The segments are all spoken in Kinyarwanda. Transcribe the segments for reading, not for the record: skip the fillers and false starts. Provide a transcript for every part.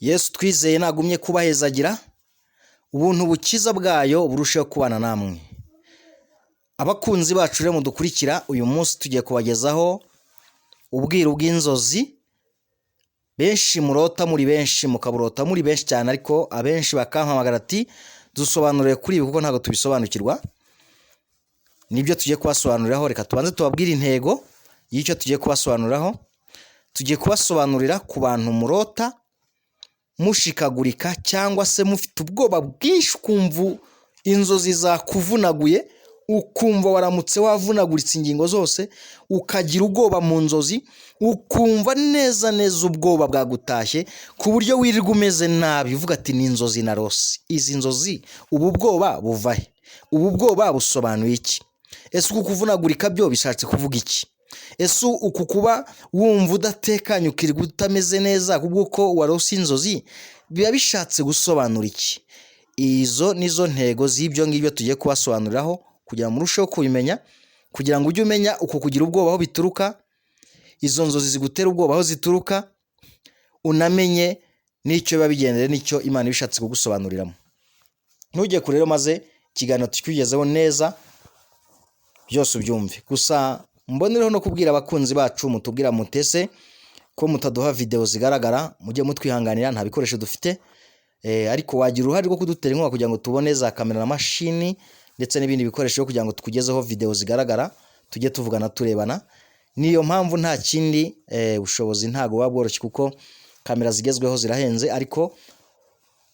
Yesu twizeye nagumye kubahezagira, ubuntu bukiza bwayo burusheho kubana namwe. Abakunzi bacu rero mudukurikira, uyu munsi tugiye kubagezaho ubwiru bw'inzozi benshi murota muri benshi, mukaburota muri benshi cyane, ariko abenshi bakampamagara ati: "Dusobanurire kuri ibi kuko ntabwo tubisobanukirwa." Nibyo tugiye kubasobanuriraho. Reka tubanze tubabwire intego y'icyo tugiye kubasobanuriraho. Tugiye kubasobanurira ku bantu murota mushikagurika cyangwa se mufite ubwoba bwinshi, ukumva inzozi zakuvunaguye, ukumva waramutse wavunaguritse ingingo zose, ukagira ubwoba mu nzozi, ukumva neza neza ubwoba bwagutashye ku buryo wirirwa umeze nabi, uvuga ati: "Ni inzozi narose, izi nzozi, ubu bwoba buva he? Ubu bwoba busobanuye iki? Ese uku kuvunagurika byo bishatse kuvuga iki? Ese uku kuba wumva udatekanye, ukirirwa utameze neza kubw'uko warose inzozi, biba bishatse gusobanura iki?" Izo nizo ntego z'ibyo ngibyo tugiye kubasobanuriraho kugira ngo murusheho kubimenya, kugira ngo ujye umenya uko kugira ubwoba aho bituruka, izo nzozi zigutera ubwoba aho zituruka, unamenye n'icyo biba bigendeye n'icyo Imana iba ishatse kugusobanuriramo. Ntujye kure rero, maze ikiganiro tukikugezeho neza byose ubyumve. Gusa mbonereho no kubwira abakunzi bacu mutubwira mutese ko mutaduha videwo zigaragara, mujye mutwihanganira, nta bikoresho dufite, ariko wagira uruhare rwo kudutera inkunga kugira ngo tubone za kamera na mashini ndetse n'ibindi bikoresho kugira ngo tukugezeho videwo zigaragara, tujye tuvugana turebana. Niyo mpamvu, nta kindi, ubushobozi ntabwo buba bworoshye kuko kamera zigezweho zirahenze, ariko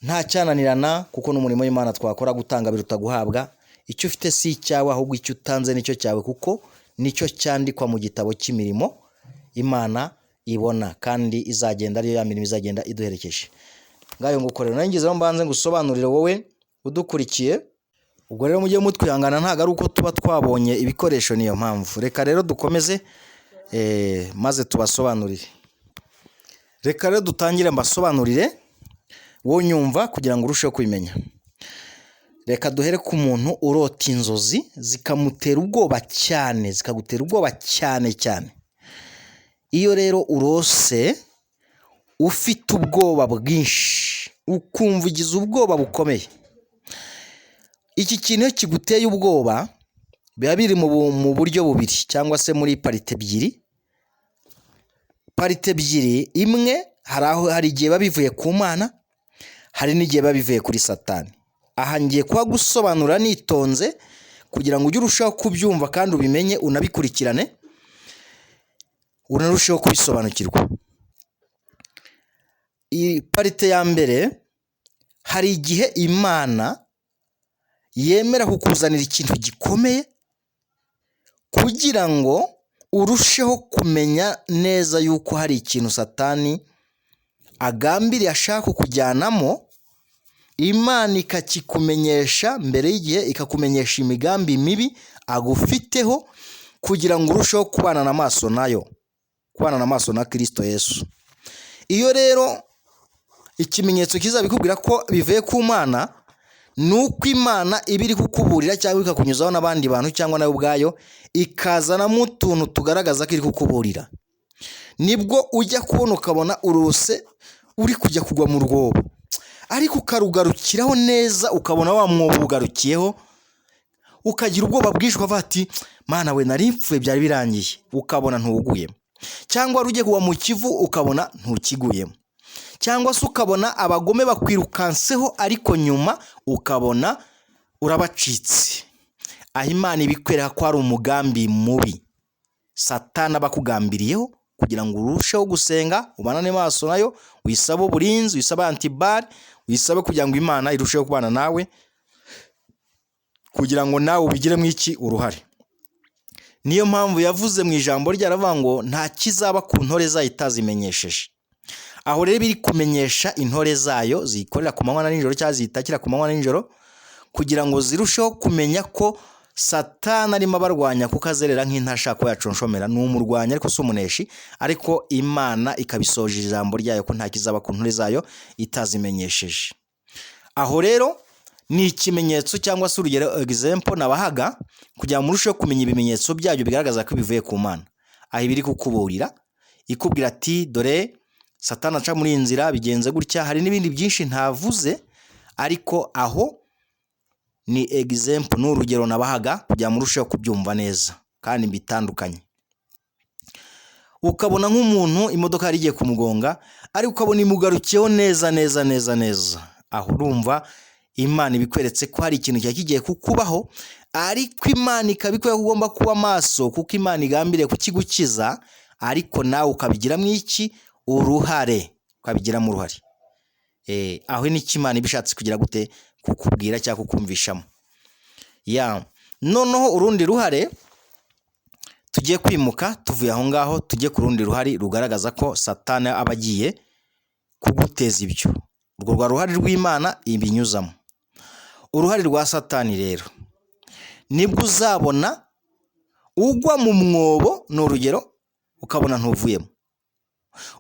nta cyananirana kuko n'umurimo w'Imana twakora. Gutanga biruta guhabwa. Icyo ufite si icyawe, ahubwo icyo utanze nicyo cyawe, kuko nicyo cyandikwa mu gitabo cy'imirimo Imana ibona kandi izagenda ariyo ya mirimo izagenda iduherekeje. Ngayo nguko rero nari mbanze ngusobanurire wowe udukurikiye. Ubwo rero mujye mutwihangana, ntabwo ari uko tuba twabonye ibikoresho, niyo mpamvu. Reka rero dukomeze maze tubasobanurire. Reka rero dutangire mbasobanurire wowe nyumva kugira ngo urusheho kubimenya. Reka duhere ku muntu urota inzozi zikamutera ubwoba cyane, zikagutera ubwoba cyane cyane. Iyo rero urose ufite ubwoba bwinshi, ukumva ugize ubwoba bukomeye, iki kintu iyo kiguteye ubwoba biba biri mu buryo bubiri cyangwa se muri parties ebyiri. Parties ebyiri: imwe, hari aho hari igihe biba bivuye ku Mana, hari n'igihe biba bivuye kuri Satani. Aha ngiye kuhagusobanurira nitonze kugira ngo ujye urushaho kubyumva kandi ubimenye, unabikurikirane, unarusheho kubisobanukirwa. Iyi partie ya mbere, hari igihe Imana yemera kukuzanira ikintu gikomeye kugira ngo urusheho kumenya neza yuko hari ikintu Satani agambiriye, ashaka kukujyanamo. Imana ikakikumenyesha mbere y'igihe, ikakumenyesha imigambi mibi agufiteho kugira ngo urusheho kubana amaso nayo, kubana amaso na Kirisito Yesu. Iyo rero ikimenyetso kizabikubwira ko bivuye ku Mana ni uko Imana iba iri kukuburira cyangwa ikakunyuzaho n'abandi bantu, cyangwa nawe ubwayo ikazanamo utuntu tugaragaza ko iri kukuburira. Nibwo ujya kubona ukabona urose uri kujya kugwa mu rwobo, ariko ukarugarukiraho neza, ukabona wa mwobo ugarukiyeho, ukagira ubwoba bwinshi, ukavuga ati: "Mana we, nari mpfuye, byari birangiye." Ukabona ntuwuguyemo, cyangwa wari ugiye kugwa mu Kivu ukabona ntukiguyemo, cyangwa se ukabona abagome bakwirukanseho ariko nyuma ukabona urabacitse. Aho Imana ibikwereka ko ari umugambi mubi Satana aba akugambiriyeho kugira ngo urusheho gusenga, ubanane maso nayo, wisabe uburinzi, wisabe anti-balles, wisabe kugira ngo Imana irusheho kubana nawe, kugira ngo nawe ubigiremo iki? Uruhare. Niyo mpamvu yavuze mu ijambo rye, aravuga ngo nta kizaba ku ntore zayo itazimenyesheje. Aho rero biri kumenyesha intore zayo zikorera ku manywa na nijoro cyangwa zitakira ku manywa na nijoro, kugira ngo zirusheho kumenya ko Satani arimo abarwanya, kuko azerera nk'intashaka ko yaconshomera. Ni umurwanyi ariko si umuneshi, ariko Imana ikabisoje ijambo ryayo ko nta kizaba ku ntore zayo itazimenyesheje. Aho rero ni ikimenyetso cyangwa se urugero, example nabahaga kugira ngo murusheho kumenya ibimenyetso byabyo bigaragaza ko bivuye ku Mana. Aho ibiri kukuburira, ikubwira ati: "Dore Satani aca muri iyi nzira bigenze gutya. Hari n'ibindi byinshi ntavuze, ariko aho ni example, ni urugero nabahaga kugira ngo murusheho kubyumva neza kandi bitandukanye. Ukabona nk'umuntu imodoka yari igiye kumugonga, ariko ukabona imugarukiyeho neza neza neza neza. Aho urumva Imana ibikweretse ko hari ikintu cyari kigiye kukubaho, ariko Imana ikabikwereka ko ugomba kuba maso, kuko Imana igambiriye kukigukiza, ariko nawe ukabigiramo iki? Uruhare, ukabigiramo uruhare. Aho nicyo Imana iba ishatse kugira gute? Kukubwira cyangwa kukumvishamo. Ya, noneho urundi ruhare tugiye kwimuka, tuvuye aho ngaho tujye ku rundi ruhare rugaragaza ko Satani aba agiye kuguteza ibyo. Urwo rwa ruhare rw'Imana ibinyuzamo. Uruhare rwa Satani rero nibwo uzabona ugwa mu mwobo, ni urugero, ukabona ntuvuyemo,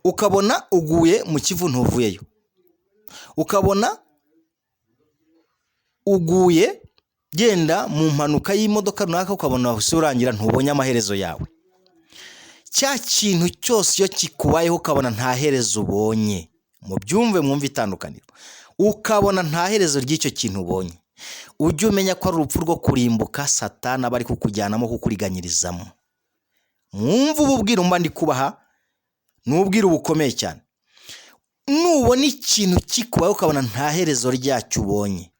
ukabona uguye mu Kivu ntuvuyeyo, ukabona uguye genda mu mpanuka y'imodoka runaka, ukabona wahise urangira, ntubonye amaherezo yawe. Cya kintu cyose iyo kikubayeho ukabona nta herezo ubonye, mubyumve, mwumve itandukaniro, ukabona nta herezo ry'icyo kintu ubonye, ujye umenya ko ari urupfu rwo kurimbuka Satani aba ari kukujyanamo, kukuriganyirizamo. Mwumve ubu bwiru mba ndi kubaha, ni ubwiru bukomeye cyane. Nubona ikintu kikubayeho ukabona nta herezo ryacyo ubonye,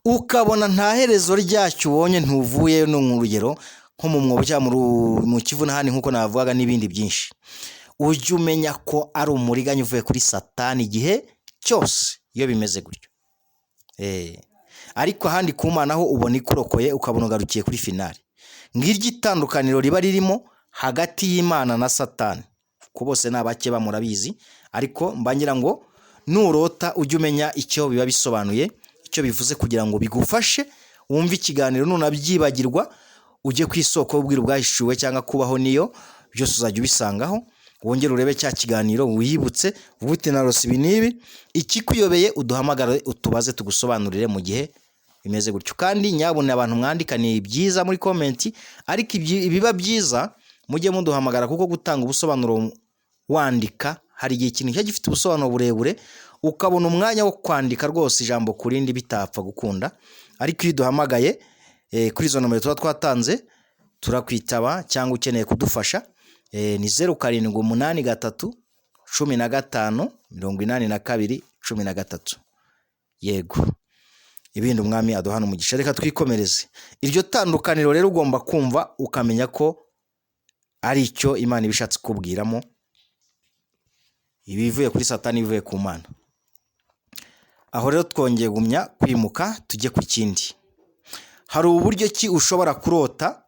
ukabona nta herezo ryacyo ubonye, ntuvuye, ni urugero nko mu mwobo cyangwa mu Kivu n'ahandi nk'uko navugaga n'ibindi byinshi, ujye umenya ko ari umuriganya uvuye kuri Satani igihe cyose iyo bimeze gutyo. Ariko ahandi ku Mana ho ubona ikurokoye, ukabona ugarukiye kuri finale. Ngiryo itandukaniro riba ririmo hagati y'Imana na Satani, kuko bose ni abakeba murabizi, ariko mba ngira ngo nurota ujye umenya icyo biba bisobanuye, icyo bivuze, kugira ngo bigufashe wumve ikiganiro. Nunabyibagirwa ujye ku isoko y'ubwiru bwahishuwe cyangwa kubaho niyo byose uzajya ubisangaho, wongere urebe cya kiganiro wiyibutse, uvuge uti narose ibi n'ibi. Ikikuyobeye uduhamagare utubaze tugusobanurire mu gihe bimeze gutyo. Kandi nyabuna abantu mwandika ni byiza muri comment, ariko ibiba byiza mujye muduhamagara, kuko gutanga ubusobanuro wandika hari igihe ikintu kiba gifite ubusobanuro burebure, ukabona umwanya wo kwandika rwose ijambo ku rindi bitapfa gukunda. Ariko iyo uduhamagaye kuri izo nomero tuba twatanze turakwitaba, cyangwa ukeneye kudufasha ni 0783 15 82 13. Yego, ibindi Umwami aduhana umugisha. Reka twikomereze. Iryo tandukaniro rero ugomba kumva ukamenya ko ari icyo Imana iba ishatse kukubwiramo, ibivuye kuri Satani, ibivuye ku Mana. Aho rero twongeye gumya kwimuka tujye ku kindi. Hari uburyo ki ushobora kurota,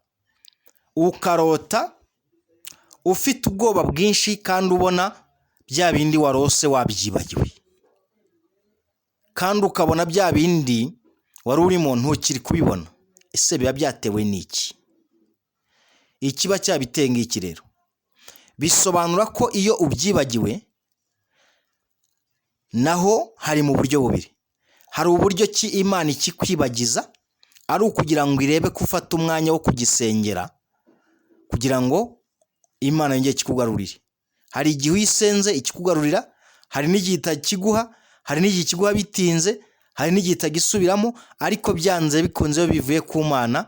ukarota ufite ubwoba bwinshi kandi ubona bya bindi warose wabyibagiwe, kandi ukabona bya bindi wari urimo ntukiri kubibona. Ese biba byatewe n'iki? Ikiba cyabiteye ngiki rero, bisobanura ko iyo ubyibagiwe, naho hari mu buryo bubiri. Hari uburyo ki Imana ikikwibagiza ari ukugira ngo irebe ko ufata umwanya wo kugisengera kugira ngo Imana yongere ikikugarurire. Hari igihe uyisenze ikikugarurira, hari n'igihe itakiguha, hari n'igihe ikiguha bitinze, hari n'igihe itagisubiramo, ariko byanze bikunze iyo bivuye ku Mana,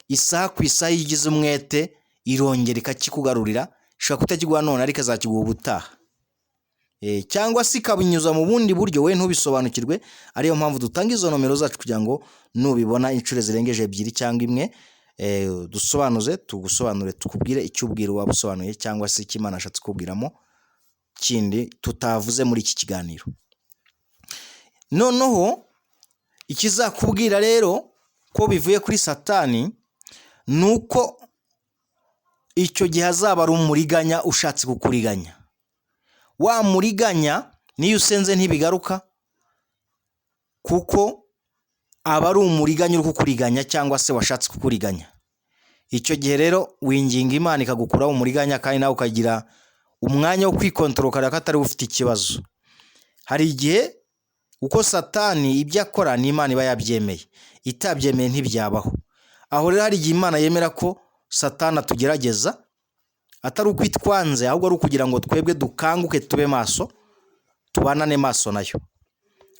isaha ku isaha iyo ugize umwete irongera ikakikugarurira. Ishobora kutakiguha none ariko azakiguha ubutaha, cyangwa se ikabinyuza mu bundi buryo we ntubisobanukirwe. Ariyo mpamvu dutanga izo nomero zacu kugira ngo nubibona inshuro zirengeje ebyiri cyangwa imwe, dusobanuze, tugusobanure, tukubwire icyo ubwira waba usobanuye cyangwa se icyo Imana ashatse kukubwiramo kindi tutavuze muri iki kiganiro. Noneho ikizakubwira rero ko bivuye kuri Satani ni uko icyo gihe azaba ari umuriganya ushatse kukuriganya. Wa muriganya niyo usenze ntibigaruka, kuko aba ari umuriganya uri kukuriganya cyangwa se washatse kukuriganya. Icyo gihe rero winginga Imana ikagukuraho umuriganya, kandi nawe ukagira umwanya wo kwikontorora, ukareba ko atari we ufite ikibazo. Hari igihe uko Satani ibyo akora ni Imana iba yabyemeye, itabyemeye ntibyabaho. Aho rero hari igihe Imana yemera ko Satani atugerageza. Atari uko itwanze, ahubwo ari ukugira ngo twebwe dukanguke, tube maso, tubanane maso nayo.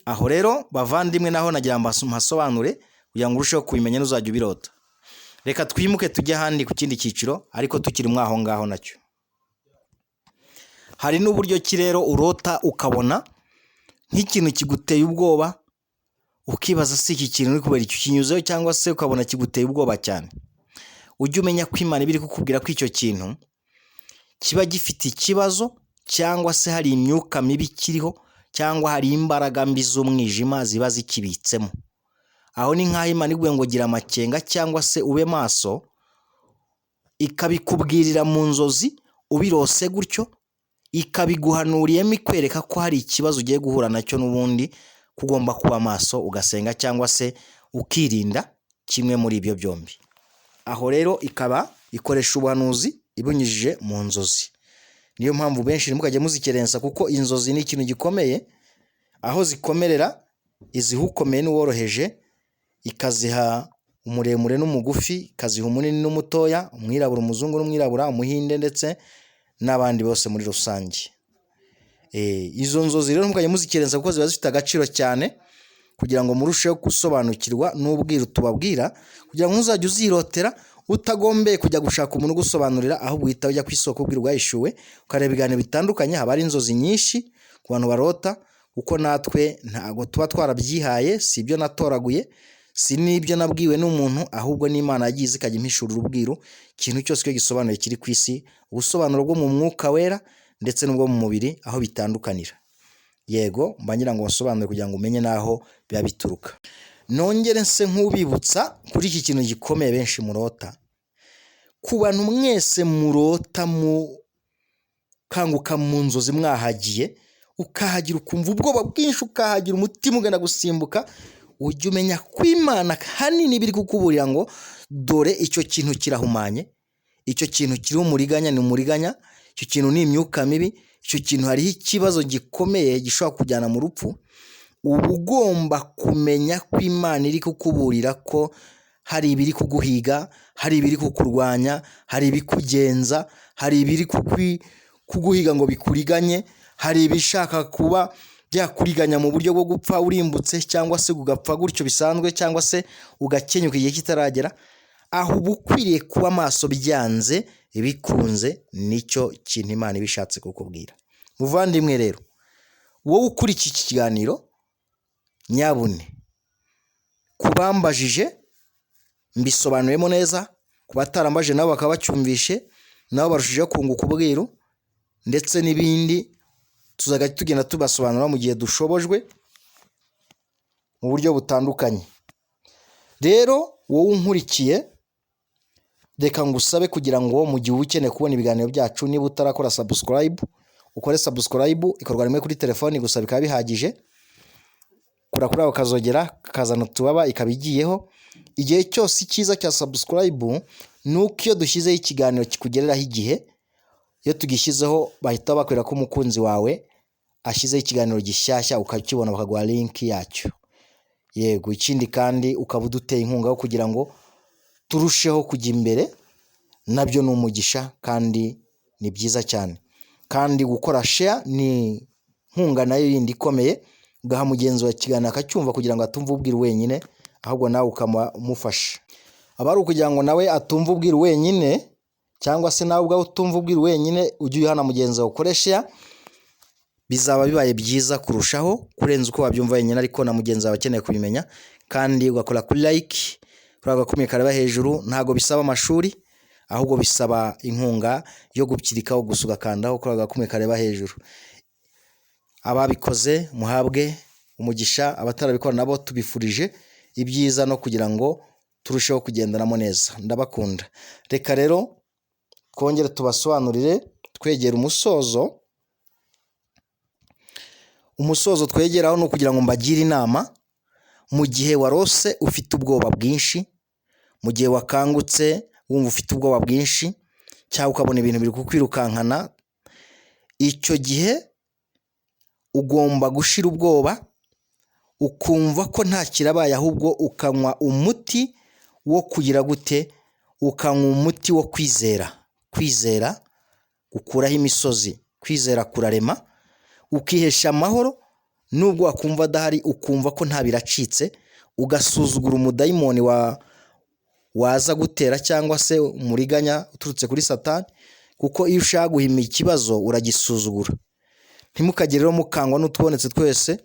Aho rero bavandimwe, naho nagira ngo mpasobanure kugira ngo urusheho kubimenya n'uzajya ubirota. Reka twimuke tujye ahandi ku kindi cyiciro, ariko tukiri muri aho ngaho nacyo. Hari n'uburyo ki rero urota ukabona nk'ikintu kiguteye ubwoba, ukibaza si iki kintu uri kubera icyo ukinyuzeho, cyangwa se ukabona kiguteye ubwoba cyane. Ujye umenya ko Imana iba iri kukubwira ko icyo kintu kiba gifite ikibazo, cyangwa se hari imyuka mibi ikiriho, cyangwa hari imbaraga mbi z'umwijima ziba zikibitsemo. Aho ni nk'aho Imana ikubwiye ngo gira amakenga cyangwa se ube maso, ikabikubwirira mu nzozi ubirose gutyo, ikabiguhanuriyemo ikwereka ko hari ikibazo ugiye guhura nacyo n'ubundi, ko ugomba kuba maso ugasenga cyangwa se ukirinda kimwe muri ibyo byombi. Aho rero ikaba ikoresha ubuhanuzi ibunyujije mu nzozi. Niyo mpamvu benshi ntimukajye muzikerensa, kuko inzozi ni ikintu gikomeye, aho zikomerera iziha ukomeye n'uworoheje, ikaziha umuremure n'umugufi, ikaziha umunini n'umutoya, umwirabura, umuzungu n'umwirabura, umuhinde ndetse n'abandi bose muri rusange. Izo nzozi rero ntimukajye muzikerensa, kuko ziba zifite agaciro cyane, kugira ngo murusheho gusobanukirwa n'ubwiru tubabwira, kugira ngo ntuzajye uzirotera utagombeye kujya gushaka umuntu ugusobanurira, ahubwo uhita ujya ku isoko ubwiru bwahishuwe, ukareba ibiganiro bitandukanye. Haba hari inzozi nyinshi ku bantu barota, kuko natwe ntabwo tuba twarabyihaye, si ibyo natoraguye, si n'ibyo nabwiwe n'umuntu, ahubwo n'Imana yagiye iza ikajya impishurira ubwiru, ikintu cyose icyo gisobanuye kiri ku isi, ubusobanuro bwo mu mwuka wera ndetse n'ubwo mu mubiri aho bitandukanira. Yego, mba ngira ngo nsobanure kugira ngo umenye n'aho biba bituruka. Nongere nse nk'ubibutsa kuri iki kintu gikomeye benshi murota. Ku bantu mwese murota mukanguka mu nzozi mwahagiye, ukahagira ukumva ubwoba bwinshi, ukahagira umutima ugenda gusimbuka, ujye umenya ko Imana hanini biri kukuburira ngo dore icyo kintu kirahumanye, icyo kintu kiriho umuriganya ni umuriganya, icyo kintu ni imyuka mibi, icyo kintu hariho ikibazo gikomeye gishobora kujyana mu rupfu. Uba ugomba kumenya ko Imana iri kukuburira ko hari ibiri kuguhiga, hari ibiri kukurwanya, hari ibikugenza, hari ibiri kuguhiga ngo bikuriganye, hari ibishaka kuba byakuriganya mu buryo bwo gupfa urimbutse, cyangwa se ugapfa gutyo bisanzwe, cyangwa se ugakenyuka igihe kitaragera. Aho uba ukwiriye kuba maso byanze bikunze, nicyo kintu Imana iba ishatse kukubwira. Muvandimwe rero, wowe ukurikiye iki kiganiro, nyabune ku bambajije mbisobanuyemo neza, ku batarambajije nabo bakaba bacyumvishe, nabo barushijeho kunguka ubwiru ndetse n'ibindi tuzajya tugenda tubasobanurira mu gihe dushobojwe mu buryo butandukanye. Rero wowe unkurikiye, reka ngusabe kugira ngo mu gihe uba ukeneye kubona ibiganiro byacu, niba utarakora subscribe, ukore subscribe, ikorwa rimwe kuri telefoni gusa bikaba bihagije. Kura kuri ako kazogera kakazana utubaba, ikaba igiyeho. Igihe cyose icyiza cya subscribe ni uko iyo dushyizeho ikiganiro kikugereraho igihe, iyo tugishyizeho bahita bakwereka ko umukunzi wawe ashyizeho ikiganiro gishyashya, ukakibona bakaguha link yacyo. Yego, ikindi kandi ukaba uduteye inkunga yo kugira ngo turusheho kujya imbere, nabyo ni umugisha kandi ni byiza cyane. Kandi gukora share ni inkunga nayo yindi ikomeye, ugaha mugenzi wawe ikiganiro akacyumva kugira ngo atumva ubwiru wenyine, ahubwo nawe ukamufasha. Aba ari ukugira ngo nawe atumva ubwiru wenyine, cyangwa se nawe ubwawe utumva ubwiru wenyine, ujye uyiha na mugenzi wawe ukore share, bizaba bibaye byiza kurushaho kurenza uko wabyumva wenyine, ariko na mugenzi wawe akeneye kubimenya. Kandi ugakora kuri like, kuri ako gakumiro kareba hejuru, ntabwo bisaba amashuri, ahubwo bisaba inkunga yo gupyirikaho gusa ugakandaho kuri ako gakumiro kareba hejuru. Ababikoze muhabwe umugisha, abatarabikora nabo tubifurije ibyiza no kugira ngo turusheho kugendanamo neza. Ndabakunda. Reka rero twongere tubasobanurire twegera umusozo. Umusozo twegeraho ni ukugira ngo mbagire inama mu gihe warose ufite ubwoba bwinshi, mu gihe wakangutse wumva ufite ubwoba bwinshi, cyangwa ukabona ibintu biri kukwirukankana, icyo gihe ugomba gushira ubwoba, ukumva ko nta kirabaye, ahubwo ukanywa umuti wo kugira gute? Ukanywa umuti wo kwizera, kwizera Gukuraho imisozi. Kwizera kurarema, ukihesha amahoro nubwo wakumva adahari, ukumva ko nta biracitse, ugasuzugura umudayimoni wa waza gutera cyangwa se umuriganya uturutse kuri Satani, kuko iyo ushaka guhima ikibazo uragisuzugura. Ntimukagire rero mukangwa n'utubonetse twese.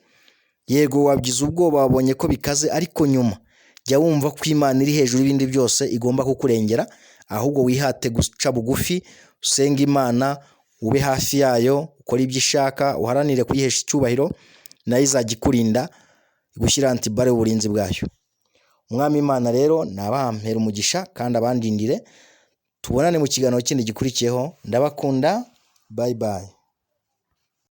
Yego, wagize ubwoba, wabonye ko bikaze, ariko nyuma jya wumva ko Imana iri hejuru y'ibindi byose, igomba kukurengera. Ahubwo wihate guca bugufi, usenge Imana, ube hafi yayo, ukore ibyo ishaka, uharanire kuyihesha icyubahiro, nayo izajya ikurinda, gushyira anti-balles y'uburinzi bwayo. Umwami Imana rero nabampera umugisha kandi abandindire. Tubonane mu kiganiro kindi gikurikiyeho. Ndabakunda, bye bye.